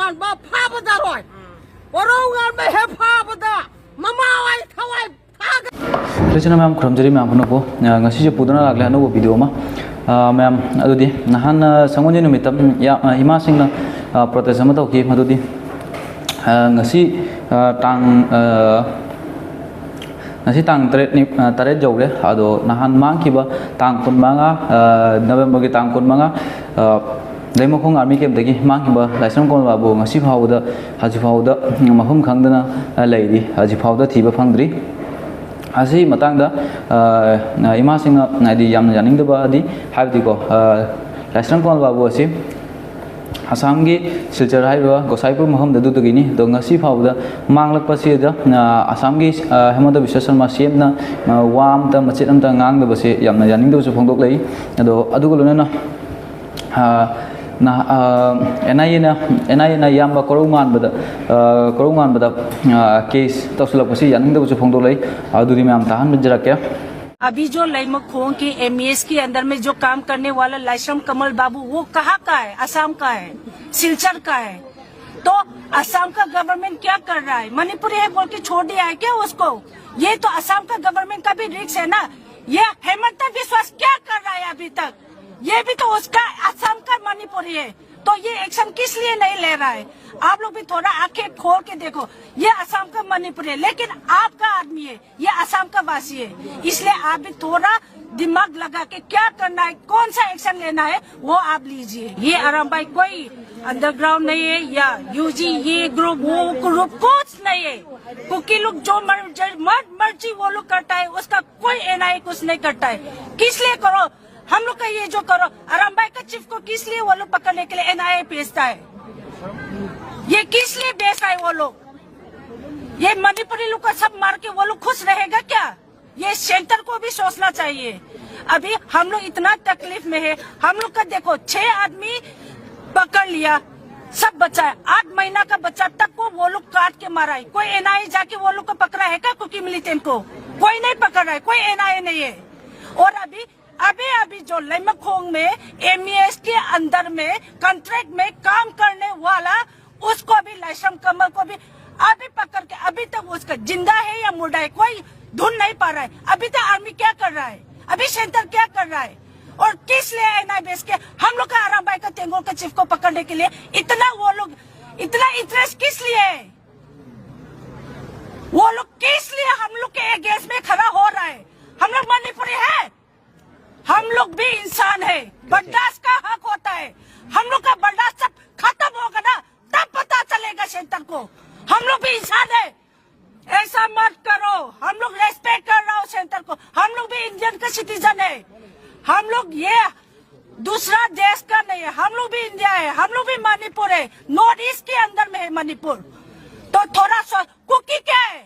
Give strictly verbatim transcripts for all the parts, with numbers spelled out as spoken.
ꯉꯥꯟꯕ ꯐꯥꯕꯗꯔꯣꯏ꯫ ꯀꯣꯔꯧ ꯉꯥꯟꯕ ꯍꯦꯛ ꯐꯥꯕꯗ ꯃꯃꯥ ꯍꯣꯏ ꯊꯋꯥꯏ ꯊꯥꯒ- ꯂꯣꯏꯁꯤꯅ ꯃꯌꯥꯝ ꯈꯨꯔꯨꯝꯖꯔꯤ ꯃꯌꯥꯝ ꯄꯨꯝꯅꯃꯛꯄꯨ꯫ ꯑ, ꯉꯁꯤꯁꯨ ꯄꯨꯗꯨꯅ ꯂꯥꯛꯂꯦ ꯑꯅꯧꯕ ꯚꯤꯗꯤꯑꯣ ꯑꯃ꯫ ꯑ, ꯃꯌꯥꯝ ꯑꯗꯨꯗꯤ ꯅꯍꯥꯟ, ꯑ, ꯁꯪꯒꯣꯜꯁꯦꯟ ꯅꯨꯃꯤꯠꯇ, ꯎꯝ, ꯌꯥ-, ꯑ, ꯏꯃꯥꯁꯤꯡꯅ, ꯑ, ꯄ꯭ꯔꯣꯇꯦꯁ ꯑꯃ ꯇꯧꯈꯤ꯫ ꯃꯗꯨꯗꯤ, ꯑ, ꯉꯁꯤ, ꯑ, ꯇꯥꯡ, ꯑ, ꯉꯁꯤ ꯇꯥꯡ ꯇꯔꯦꯠꯅꯤ, ꯑ, ꯇꯔꯦꯠ ꯌꯧꯔꯦ꯫ ꯑꯗꯣ ꯅꯍꯥꯟ ꯃꯥꯡꯈꯤꯕ ꯇꯥꯡ ꯀꯨꯟꯃꯉꯥ, ꯑ, ꯅꯕꯦꯝꯕꯔꯒꯤ ꯇꯥꯡ ꯀꯨꯟꯃꯉꯥ, ꯑ, ꯂꯩꯃꯈꯣꯡ ꯑꯥꯔꯃꯤ ꯀꯦꯝꯞꯇꯒꯤ ꯃꯥꯡꯈꯤꯕ ꯂꯥꯏꯁ꯭ꯔꯝ ꯀꯣꯟꯕꯥꯕꯨ ꯉꯁꯤ ꯐꯥꯎꯕꯗ, ꯍꯧꯖꯤꯛ ꯐꯥꯎꯕꯗ ꯃꯐꯝ ꯈꯪꯗꯅ, ꯑ, ꯂꯩꯔꯤ꯫ ꯍꯧꯖꯤꯛ ꯐꯥꯎꯕꯗ ꯊꯤꯕ ꯐꯪꯗ꯭ꯔꯤ꯫ ꯑꯁꯤꯒꯤ ꯃꯇꯥꯡꯗ, ꯑ, ꯏꯃꯥꯁꯤꯡꯅ ꯍꯥꯏꯗꯤ ꯌꯥꯝꯅ ꯌꯥꯅꯤꯡꯗꯕꯗꯤ ꯍꯥꯏꯕꯗꯤꯀꯣ, ꯑ, ꯂꯥꯏꯁ꯭ꯔꯝ ꯀꯣꯟꯕꯥꯕꯨ ꯑꯁꯤ ꯑꯁꯥꯝꯒꯤ ꯁꯤꯜꯆꯔ ꯍꯥꯏꯔꯤꯕ ꯒꯣꯁꯥꯏꯄꯨꯔ ꯃꯐꯝꯗ ꯑꯗꯨꯗꯒꯤꯅꯤ꯫ ꯑꯗꯣ ꯉꯁꯤ ꯐꯥꯎꯕꯗ ꯃꯥꯡꯂꯛꯄꯁꯤꯗ, ꯑ, ꯑꯁꯥꯝꯒꯤ, ꯑ, ꯍꯦꯃꯟꯇ ꯕꯤꯁ꯭ꯋ ꯁꯔꯃ ꯁꯤ ꯑꯦꯝꯅ, ꯑ, ꯋꯥ ꯑꯝꯇ, ꯃꯆꯦꯠ ꯑꯝꯇ ꯉꯥꯡꯗꯕꯁꯦ ꯌꯥꯝꯅ ꯌꯥꯅꯤꯡꯗꯕꯁꯨ ꯐꯣꯡꯗꯣꯛꯂꯛꯏ꯫ ꯑꯗꯣ ꯑꯗꯨꯒ ꯂꯣꯏꯅꯅ, ꯑ, ꯅ-, ꯑ, ꯑꯦꯟ ꯑꯥꯏ ꯑꯦꯅ, ꯑꯦꯟ ꯑꯥꯏ ꯑꯦꯅ ꯏꯌꯥꯝꯕ ꯀꯣꯔꯧꯉꯥꯟꯕꯗ, ꯑ, ꯀꯣꯔꯧꯉꯥꯟꯕꯗ, ꯑ, ꯀꯦꯁ ꯇꯧꯁꯤꯜꯂꯛꯄꯁꯤ ꯌꯥꯅꯤꯡꯗꯕꯁꯨ ꯐꯣꯡꯗꯣꯛꯂꯛꯏ꯫ ꯑꯗꯨꯗꯤ ꯃꯌꯥꯝ ꯇꯥꯍꯟꯕꯤꯔꯛꯀꯦ꯫ अभी जो लैमखोंग के एमईएस के अंदर में जो काम करने वाला लाइसम कमल बाबू, वो कहाँ का है? असम का है, सिलचर का है। तो असम का गवर्नमेंट क्या कर रहा है? मणिपुरी है बोल के छोड़ दिया है क्या उसको? ये तो असम का गवर्नमेंट का भी रिस्क है ना। ये हेमंत विश्वास क्या कर रहा है अभी तक? ये भी तो उसका असम का मणिपुरी है, तो ये एक्शन किस लिए नहीं ले रहा है? आप लोग भी थोड़ा आंखें खोल के देखो। ये असम का मणिपुरी है, लेकिन आपका आदमी है, ये असम का वासी है, इसलिए आप भी थोड़ा दिमाग लगा के क्या करना है, कौन सा एक्शन लेना है, वो आप लीजिए। ये आरामबाई कोई अंडरग्राउंड नहीं है या यूजी ये ग्रुप वो ग्रुप कुछ नहीं है। कुकी लोग जो मर, जो मर मर्जी वो लोग करता है, उसका कोई एनआईए कुछ नहीं करता है। किस लिए करो? हम लोग का ये जो करो, आरामबाई का चीफ को किस लिए वो लोग पकड़ने के लिए एनआईए भेजता है? ये किस लिए भेजता है वो लोग? ये मणिपुरी लोग का सब मार के वो लोग खुश रहेगा क्या? ये सेंटर को भी सोचना चाहिए। अभी हम लोग इतना तकलीफ में है, हम लोग का देखो, छह आदमी पकड़ लिया, सब बच्चा है, आठ महीना का बच्चा तक को वो लोग काट के मारा है। कोई एनआईए जाके वो लोग को पकड़ा है क्या, कुकी मिलिटेंट को? कोई नहीं पकड़ रहा है, कोई एनआईए नहीं है। और अभी, अभी अभी जो लैमखोंग में एमईएस के अंदर में कॉन्ट्रैक्ट में काम करने वाला उसको भी, लाइसम कमल को भी अभी पकड़ के, अभी तक उसका जिंदा है या मुर्दा है, कोई ढूंढ नहीं पा रहा है। अभी तक आर्मी क्या कर रहा है, अभी सेंटर क्या कर रहा है, और किस लिए एनआईबीएस के हम लोग का आरामबाई का तेंगोल के चीफ को पकड़ने के लिए इतना वो लोग, इतना इंटरेस्ट किस लिए है? वो लोग किस लिए हम लोग के अगेंस्ट में खड़ा हो रहा है? हम लोग मणिपुरी है, हम लोग भी इंसान है, बर्दाश्त का हक होता है। हम लोग का बर्दाश्त सब खत्म होगा ना, तब पता चलेगा सेंटर को। हम लोग भी इंसान है, ऐसा मत करो। हम लोग रेस्पेक्ट कर रहा हो सेंटर को, हम लोग भी इंडियन का सिटीजन है। हम लोग ये दूसरा देश का नहीं है, हम लोग भी इंडिया है, हम लोग भी मणिपुर है, नॉर्थ ईस्ट के अंदर में है मणिपुर। तो थोड़ा सा कुकी क्या है,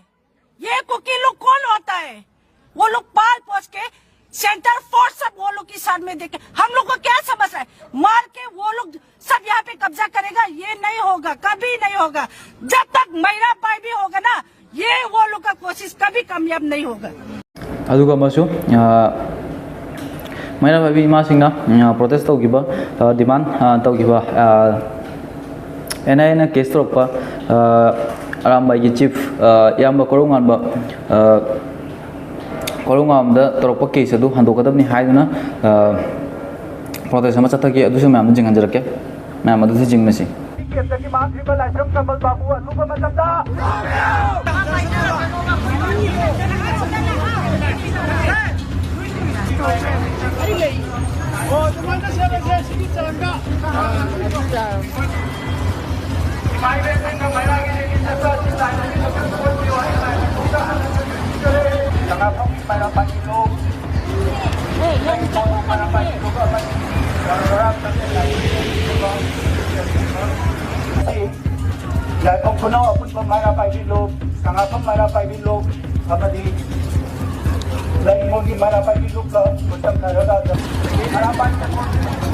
ये कुकी लोग कौन होता है? वो लोग पाल पोस के सेंटर फोर्स सब वो लोग के साथ में देखे, हम लोग को क्या समझ है? मार के वो लोग सब यहाँ पे कब्जा करेगा, ये नहीं होगा, कभी नहीं होगा। जब तक मेरा भाई भी होगा ना, ये वो लोग का कोशिश कभी कामयाब नहीं होगा। ꯑꯗꯨꯒ ꯑꯃꯁꯨ, ꯑ, ꯃꯩꯔꯥ ꯄꯥꯏꯕꯤ ꯏꯃꯥꯁꯤꯡꯅ, ꯑ, ꯄ꯭ꯔꯣꯇꯦꯁ ꯇꯧꯈꯤꯕ, ꯑ, ꯗꯤꯃꯥꯟ, ꯑ, ꯇꯧꯈꯤꯕ, ꯑ, ꯑꯦꯟ ꯑꯥꯏ ꯑꯦꯅ ꯀꯦꯁ ꯇꯧꯔꯛꯄ, ꯑ, ꯑꯔꯥꯝꯕꯥꯏꯒꯤ ꯆꯤꯐ, ꯑ, ꯏꯌꯥꯝꯕ ꯀꯣꯔꯧꯉꯥꯟꯕ, ꯑ, ꯀꯣꯔꯧꯉꯥꯟꯕꯗ ꯇꯧꯔꯛꯄ ꯀꯦꯁ ꯑꯗꯨ ꯍꯟꯗꯣꯛꯀꯗꯕꯅꯤ ꯍꯥꯏꯗꯨꯅ, ꯑ, ꯄ꯭ꯔꯣꯇꯦꯁ ꯑꯃ ꯆꯠꯊꯈꯤ꯫ ꯑꯗꯨꯁꯨ ꯃꯌꯥꯝꯗ ꯌꯦꯡꯍꯟꯖꯔꯛꯀꯦ꯫ ꯃꯌꯥꯝ ꯑꯗꯨꯁꯨ ꯌꯦꯡꯃꯤꯟꯅꯁꯤ꯫ ꯀꯦꯝꯞꯇꯒꯤ ꯃꯥꯡꯈ꯭ꯔꯤꯕ ꯂꯥꯏꯁ꯭ꯔꯝ ꯀꯃꯜ ꯕꯥꯕꯨ ꯑꯊꯨꯕ ꯃꯇꯝꯗ ꯌꯥꯏꯐꯝ ꯈꯨꯅꯧ ꯑꯄꯨꯟꯕ ꯃꯩꯔꯥ ꯄꯥꯏꯕꯤ ꯂꯨꯞ, ꯁꯉꯥꯐꯝ ꯃꯩꯔꯥ ꯄꯥꯏꯕꯤ ꯂꯨꯞ ꯑꯃꯗꯤ ꯂꯩꯉꯣꯏꯒꯤ ꯃꯩꯔꯥ ꯄꯥꯏꯕꯤ ꯂꯨꯞꯀ ꯈꯨꯠꯁꯝꯅꯔꯒ ꯃꯩꯔꯥ ꯄꯥꯏꯕꯤ ꯂꯨꯞ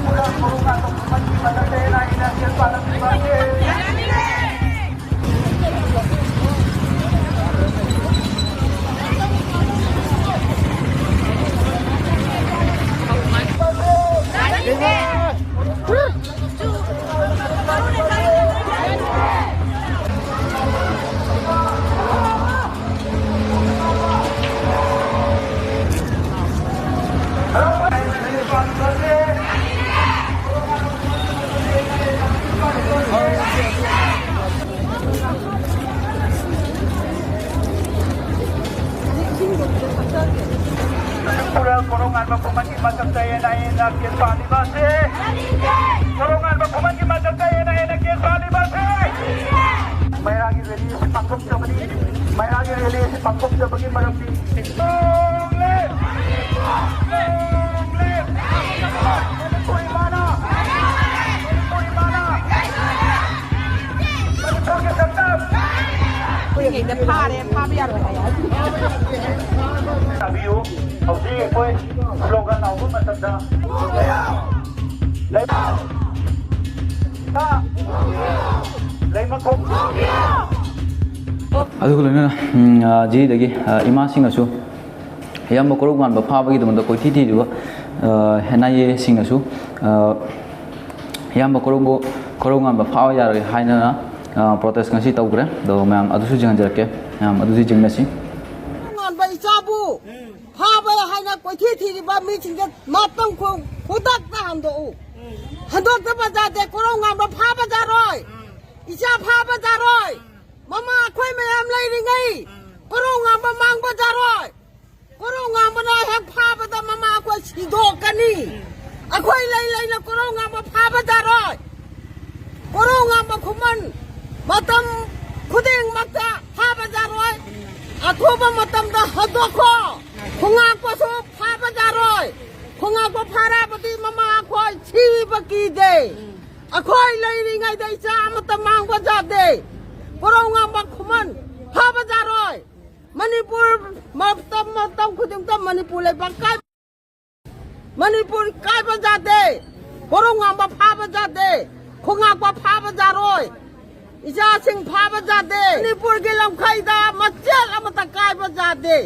ꯄꯨꯔꯥ ꯈꯨꯔꯨ ꯉꯥꯛꯄ ꯈꯨꯃꯟꯒꯤ ꯃꯊꯛꯇ ꯑꯦꯟ ꯑꯥꯏ ꯑꯦꯅ ꯁꯦꯜ ꯄꯥꯜꯂꯝꯃꯤꯕ ꯑꯁꯤ ꯀꯦꯁ ꯄꯥꯜꯂꯤꯕ ꯑꯁꯤ ꯀꯣꯔꯧꯉꯥꯟꯕ ꯈꯨꯃꯟꯒꯤ ꯃꯊꯛꯇ ꯍꯦꯟꯅ ꯍꯦꯟꯅ ꯀꯦꯁ ꯄꯥꯜꯂꯤꯕ ꯑꯁꯤ ꯃꯩꯔꯥꯒꯤ ꯔꯦꯂꯤ ꯑꯁꯤ ꯄꯥꯡꯊꯣꯛꯆꯕꯅꯤ꯫ ꯃꯩꯔꯥꯒꯤ ꯔꯦꯂꯤ ꯑꯁꯤ ꯄꯥꯡꯊꯣꯛꯆꯕꯒꯤ ꯃꯔꯝꯗꯤ Long live! Long live! Manipur ꯏꯃꯥꯅ! ꯃꯅꯤꯄꯨꯔ ꯏꯃꯥꯅ! ꯃꯅꯤꯄꯨꯔꯒꯤ ꯁꯛꯇꯝ! ꯑꯩꯈꯣꯏꯉꯩꯗ ꯐꯥꯔꯦ, ꯐꯥꯕ ꯌꯥꯔꯣꯏ ꯍꯥꯏ꯫ ꯇꯥꯕꯤꯌꯨ꯫ ꯍꯧꯖꯤꯛ ꯑꯩꯈꯣꯏ ꯁ꯭ꯂꯣꯒꯥꯟ ꯂꯥꯎꯕ ꯃꯇꯝꯗ ꯂꯩ-, ꯂꯩꯃꯈꯣꯡ ꯑꯗꯨꯒ ꯂꯣꯏꯅꯅ, ꯎꯝ, ꯑ, ꯖꯤꯔꯤꯗꯒꯤ, ꯑ, ꯏꯃꯥꯁꯤꯡꯅꯁꯨ ꯏꯌꯥꯝꯕ ꯀꯣꯔꯧꯉꯥꯟꯕ ꯐꯥꯕꯒꯤꯗꯃꯛꯇ ꯀꯣꯏꯊꯤ ꯊꯤꯔꯤꯕ, ꯑ, ꯑꯦꯟ ꯑꯥꯏ ꯑꯦꯁꯤꯡꯅꯁꯨ, ꯑ, ꯏꯌꯥꯝꯕ ꯀꯣꯔꯧꯕꯨ-, ꯀꯣꯔꯧꯉꯥꯟꯕ ꯐꯥꯕ ꯌꯥꯔꯣꯏ ꯍꯥꯏꯅ, ꯑ, ꯄ꯭ꯔꯣꯇꯦꯁ ꯉꯁꯤ ꯇꯧꯈ꯭ꯔꯦ꯫ ꯑꯗꯣ ꯃꯌꯥꯝ ꯑꯗꯨꯁꯨ ꯌꯦꯡꯍꯟꯖꯔꯛꯀꯦ꯫ ꯃꯌꯥꯝ ꯑꯗꯨꯁꯨ ꯌꯦꯡꯃꯤꯟꯅꯁꯤ꯫ ꯀꯣꯔꯧꯉꯥꯟꯕ ꯏꯆꯥꯕꯨ ꯐꯥꯕ ꯍꯥꯏꯅ ꯀꯣꯏꯊꯤ ꯊꯤꯔꯤꯕ ꯃꯤꯁꯤꯡꯁꯦ ꯃꯇꯝ ꯈꯨ-, ꯈꯨꯗꯛꯇ ꯍꯟꯗꯣꯛꯎ꯫ ꯍꯟꯗꯣꯛꯇꯕ ꯌꯥꯗꯦ꯫ ꯀꯣꯔꯧꯉꯥꯟꯕ ꯐꯥꯕ ꯌꯥꯔꯣꯏ꯫ ꯏꯆꯥ ꯐꯥꯕ ꯌꯥꯔꯣꯏ꯫ ꯃꯃꯥ ꯑꯩꯈꯣꯏ ꯃꯌꯥꯝ ꯂꯩꯔꯤꯉꯩ ꯀꯣꯔꯧꯉꯥꯟꯕ ꯃꯥꯡꯕ ꯌꯥꯔꯣꯏ꯫ ꯀꯣꯔꯧꯉꯥꯟꯕꯅ ꯍꯦꯛ ꯐꯥꯕꯗ ꯃꯃꯥ ꯑꯩꯈꯣꯏ ꯁꯤꯗꯣꯛꯀꯅꯤ꯫ ꯑꯩꯈꯣꯏ ꯂꯩ ꯂꯩꯅ ꯀꯣꯔꯧꯉꯥꯟꯕ ꯐꯥꯕ ꯌꯥꯔꯣꯏ꯫ ꯀꯣꯔꯧꯉꯥꯟꯕ ꯈꯨꯃꯟ ꯃꯇꯝ ꯈꯨꯗꯤꯡꯃꯛꯇ ꯐꯥꯕ ꯌꯥꯔꯣꯏ꯫ ꯑꯊꯨꯕ ꯃꯇꯝꯗ ꯍꯧꯗꯣꯛꯈꯣ꯫ ꯈꯣꯡꯉꯥꯛꯄꯁꯨ ꯐꯥꯕ ꯌꯥꯔꯣꯏ꯫ ꯈꯣꯡꯉꯥꯛꯄ ꯐꯥꯔꯕꯗꯤ ꯃꯃꯥ ꯑꯩꯈꯣꯏ ꯁꯤꯕ ꯀꯤꯗꯦ꯫ ꯑꯩꯈꯣꯏ ꯂꯩꯔꯤꯉꯩꯗ ꯏꯆꯥ ꯑꯃꯠꯇ ꯃꯥꯡꯕ ꯌꯥꯗꯦ꯫ ꯀꯣꯔꯧꯉꯥꯟꯕ ꯈꯨꯃꯟ ꯐꯥꯕ ꯌꯥꯔꯣꯏ꯫ ꯃꯅꯤꯄꯨꯔ ꯃꯇꯝ, ꯃꯇꯝ ꯈꯨꯗꯤꯡꯗ ꯃꯅꯤꯄꯨꯔ ꯂꯩꯕꯥꯛ ꯀꯥꯏ-, ꯃꯅꯤꯄꯨꯔ ꯀꯥꯏꯕ ꯌꯥꯗꯦ꯫ ꯀꯣꯔꯧꯉꯥꯟꯕ ꯐꯥꯕ ꯌꯥꯗꯦ꯫ ꯈꯣꯡꯉꯥꯛꯄ ꯐꯥꯕ ꯌꯥꯔꯣꯏ꯫ ꯏꯆꯥꯁꯤꯡ ꯐꯥꯕ ꯌꯥꯗꯦ꯫ ꯃꯅꯤꯄꯨꯔꯒꯤ ꯂꯝꯈꯩꯗ ꯃꯆꯦꯠ ꯑꯃꯠꯇ ꯀꯥꯏꯕ ꯌꯥꯗꯦ꯫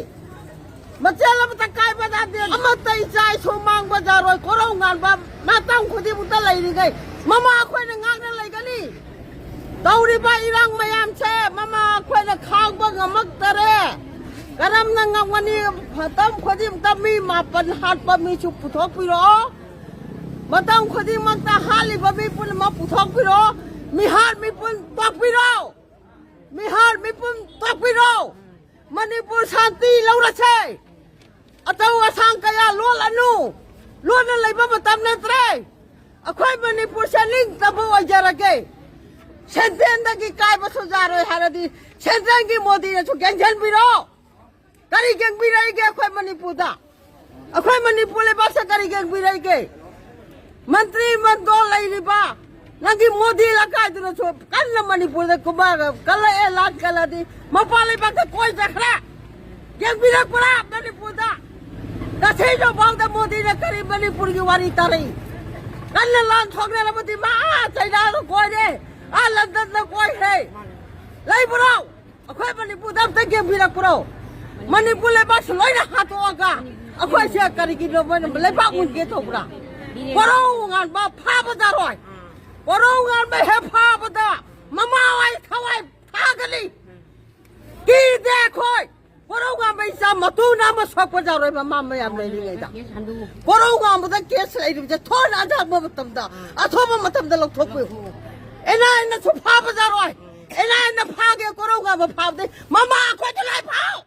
ꯃꯆꯦꯠ ꯑꯃꯠꯇ ꯀꯥꯏꯕ ꯌꯥꯗꯦ꯫ ꯑꯃꯠꯇ ꯏꯆꯥ ꯏꯁꯨ ꯃꯥꯡꯕ ꯌꯥꯔꯣꯏ꯫ ꯀꯣꯔꯧꯉꯥꯟꯕ ꯃꯇꯝ ꯈꯨꯗꯤꯡꯃꯛꯇ ꯂꯩꯔꯤꯉꯩ ꯃꯃꯥ ꯑꯩꯈꯣꯏꯅ ꯉꯥꯛꯅ ꯂꯩꯒꯅꯤ꯫ ꯇꯧꯔꯤꯕ ꯏꯔꯥꯡ ꯃꯌꯥꯝꯁꯦ ꯃꯃꯥ ꯑꯩꯈꯣꯏꯅ ꯈꯥꯡꯕ ꯉꯝꯃꯛꯇꯔꯦ꯫ ꯀꯔꯝꯅ ꯉꯝꯒꯅꯤ? ꯃꯇꯝ ꯈꯨꯗꯤꯡꯃꯛꯇ ꯃꯤ ꯃꯥꯄꯟ ꯍꯥꯠꯄ ꯃꯤꯁꯨ ꯄꯨꯊꯣꯛꯄꯤꯔꯛꯑꯣ꯫ ꯃꯇꯝ ꯈꯨꯗꯤꯡꯃꯛꯇ ꯍꯥꯠꯂꯤꯕ ꯃꯤ ꯄꯨꯝꯅꯃꯛ ꯄꯨꯊꯣꯛꯄꯤꯔꯛꯑꯣ꯫ ꯃꯤꯍꯥꯠ ꯃꯤꯄꯨꯟ ꯇꯣꯛꯄꯤꯔꯣ꯫ ꯃꯤꯍꯥꯠ ꯃꯤꯄꯨꯟ ꯇꯣꯛꯄꯤꯔꯣ꯫ ꯃꯅꯤꯄꯨꯔ ꯁꯥꯟꯇꯤ ꯂꯧꯔꯁꯦ꯫ ꯑꯆꯧ ꯑꯁꯥꯡ ꯀꯌꯥ ꯂꯣꯜꯂꯅꯨ꯫ ꯂꯣꯟꯅ ꯂꯩꯕ ꯃꯇꯝ ꯅꯠꯇ꯭ꯔꯦ꯫ ꯑꯩꯈꯣꯏ ꯃꯅꯤꯄꯨꯔꯁꯦ ꯅꯤꯡꯇꯝꯕ ꯑꯣꯏꯖꯔꯒꯦ꯫ ꯁꯦꯟꯇ꯭ꯔꯦꯜꯗꯒꯤ ꯀꯥꯏꯕꯁꯨ ꯌꯥꯔꯣꯏ ꯍꯥꯏꯔꯗꯤ ꯁꯦꯟꯇ꯭ꯔꯦꯜꯒꯤ ꯃꯣꯗꯤꯅꯁꯨ ꯌꯦꯡꯁꯤꯟꯕꯤꯔꯣ꯫ ꯀꯔꯤ ꯌꯦꯡꯕꯤꯔꯛꯏꯒꯦ ꯑꯩꯈꯣꯏ ꯃꯅꯤꯄꯨꯔꯗ? ꯑꯩꯈꯣꯏ ꯃꯅꯤꯄꯨꯔ ꯂꯩꯕꯥꯛꯁꯦ ꯀꯔꯤ ꯌꯦꯡꯕꯤꯔꯛꯏꯒꯦ? ꯃꯟꯇ꯭ꯔꯤ ꯃꯟꯗꯣꯜ ꯂꯩꯔꯤꯕ ꯅꯪꯒꯤ ꯃꯣꯗꯤ ꯂꯀꯥꯏꯗꯨꯅꯁꯨ ꯀꯟꯅ ꯃꯅꯤꯄꯨꯔꯗ ꯀꯨꯝꯃꯛꯑꯒ ꯀꯜꯂꯛꯑꯦ, ꯂꯥꯟ ꯀꯜꯂꯗꯤ ꯃꯄꯥꯟ ꯂꯩꯕꯥꯛꯇ ꯀꯣꯏ ꯆꯠꯈ꯭ꯔꯦ꯫ ꯌꯦꯡꯕꯤꯔꯛꯄ꯭ꯔꯥ ꯃꯅꯤꯄꯨꯔꯗ? ꯉꯁꯤꯁꯨ ꯐꯥꯎꯗ ꯃꯣꯗꯤꯅ ꯀꯔꯤ ꯃꯅꯤꯄꯨꯔꯒꯤ ꯋꯥꯔꯤ ꯇꯥꯔꯛꯏ? ꯀꯟꯅ ꯂꯥꯟ ꯊꯣꯛꯅꯔꯕꯗꯤ ꯃꯥ ꯑꯥ ꯆꯩꯅꯥꯗ ꯀꯣꯏꯔꯦ, ꯑꯥ ꯂꯟꯗꯟꯗ ꯀꯣꯏꯈ꯭ꯔꯦ꯫ ꯂꯩꯕ꯭ꯔꯣ? ꯑꯩꯈꯣꯏ ꯃꯅꯤꯄꯨꯔꯗ ꯑꯝꯇ ꯌꯦꯡꯕꯤꯔꯛꯄ꯭ꯔꯣ? ꯃꯅꯤꯄꯨꯔ ꯂꯩꯕꯥꯛꯁꯤ ꯂꯣꯏꯅ ꯍꯥꯠꯇꯣꯛꯑꯒ ꯑꯩꯈꯣꯏꯁꯦ ꯀꯔꯤꯒꯤꯅꯣ ꯃꯣꯏꯅ ꯂꯩꯕꯥꯛ ꯃꯨꯟꯒꯦ ꯇꯧꯕ꯭ꯔꯥ? ꯀꯣꯔꯧ ꯉꯥꯟꯕ ꯐꯥꯕ ꯌꯥꯔꯣꯏ꯫ ꯀꯣꯔꯧ ꯉꯥꯟꯕ ꯍꯦꯛ ꯐꯥꯕꯗ ꯃꯃꯥ ꯍꯣꯏ ꯊꯋꯥꯏ ꯊꯥꯒꯅꯤ꯫ ꯀꯤꯗꯦ ꯑꯩꯈꯣꯏ꯫ ꯀꯣꯔꯧ ꯉꯥꯟꯕ ꯏꯆꯥ ꯃꯇꯨꯅ ꯑꯃ ꯁꯣꯛꯄ ꯌꯥꯔꯣꯏ ꯃꯃꯥ ꯃꯌꯥꯝ ꯂꯩꯔꯤꯉꯩꯗ꯫ ꯀꯣꯔꯧ ꯉꯥꯟꯕꯗ ꯀꯦꯁ ꯂꯩꯔꯤꯕꯁꯦ ꯊꯣꯏꯅ ꯑꯆꯥꯛꯄ ꯃꯇꯝꯗ, ꯑꯊꯨꯕ ꯃꯇꯝꯗ ꯂꯧꯊꯣꯛꯄꯤꯌꯨ꯫ ꯑꯦꯟ ꯑꯥꯏ ꯑꯦꯅꯁꯨ ꯐꯥꯕ ꯌꯥꯔꯣꯏ꯫ ꯑꯦꯟ ꯑꯥꯏ ꯑꯦꯅ ꯐꯥꯒꯦ ꯀꯣꯔꯧ ꯉꯥꯟꯕ ꯐꯥꯕꯗꯤ ꯃꯃꯥ ꯑꯩꯈꯣꯏꯗ ꯂꯣꯏ ꯐꯥꯎ꯫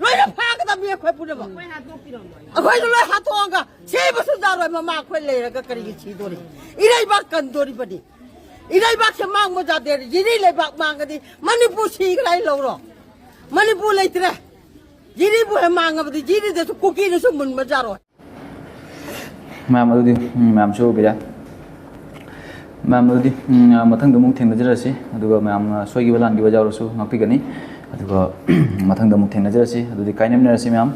ꯂꯣꯏꯅ ꯐꯥꯒꯗꯕꯅꯤ ꯑꯩꯈꯣꯏ ꯄꯨꯝꯅꯃꯛ꯫ ꯑꯩꯈꯣꯏꯗ ꯂꯣꯏ ꯍꯥꯠꯇꯣꯛꯑꯒ ꯁꯤꯕꯁꯨ ꯌꯥꯔꯣꯏ꯫ ꯃꯃꯥ ꯑꯩꯈꯣꯏ ꯂꯩꯔꯒ ꯀꯔꯤꯒꯤ ꯁꯤꯗꯣꯔꯤ? ꯏꯔꯩꯕꯥꯛ ꯀꯟꯗꯣꯔꯤꯕꯅꯤ꯫ ꯏꯔꯩꯕꯥꯛꯁꯦ ꯃꯥꯡꯕ ꯌꯥꯗꯦ꯫ ꯖꯤꯔꯤ ꯂꯩꯕꯥꯛ ꯃꯥꯡꯉꯗꯤ ꯃꯅꯤꯄꯨꯔ ꯁꯤꯈ꯭ꯔꯦ ꯍꯥꯏ ꯂꯧꯔꯣ꯫ ꯃꯅꯤꯄꯨꯔ ꯂꯩꯇ꯭ꯔꯦ꯫ ꯖꯤꯔꯤꯕꯨ ꯍꯦꯛ ꯃꯥꯡꯉꯕꯗꯤ ꯖꯤꯔꯤꯗꯁꯨ ꯀꯨꯀꯤꯅꯁꯨ ꯃꯨꯟꯕ ꯌꯥꯔꯣꯏ꯫ ꯃꯌꯥꯝ ꯑꯗꯨꯗꯤ ꯎꯝ, ꯃꯌꯥꯝꯁꯨ ꯎꯕꯤꯔꯦ꯫ ꯃꯌꯥꯝ ꯑꯗꯨꯗꯤ ꯎꯝ, ꯃꯊꯪꯗ ꯑꯃꯨꯛ ꯊꯦꯡꯅꯖꯔꯁꯤ꯫ ꯑꯗꯨꯒ ꯃꯌꯥꯝꯅ ꯁꯣꯏꯈꯤꯕ ꯂꯥꯟꯈꯤꯕ ꯌꯥꯎꯔꯁꯨ ꯉꯥꯛꯄꯤꯒꯅꯤ꯫ ꯑꯗꯨꯒ ꯃꯊꯪꯗ ꯑꯃꯨꯛ ꯊꯦꯡꯅꯖꯔꯁꯤ꯫ ꯑꯗꯨꯗꯤ ꯀꯥꯏꯅꯃꯤꯟꯅꯔꯁꯤ ꯃꯌꯥꯝ꯫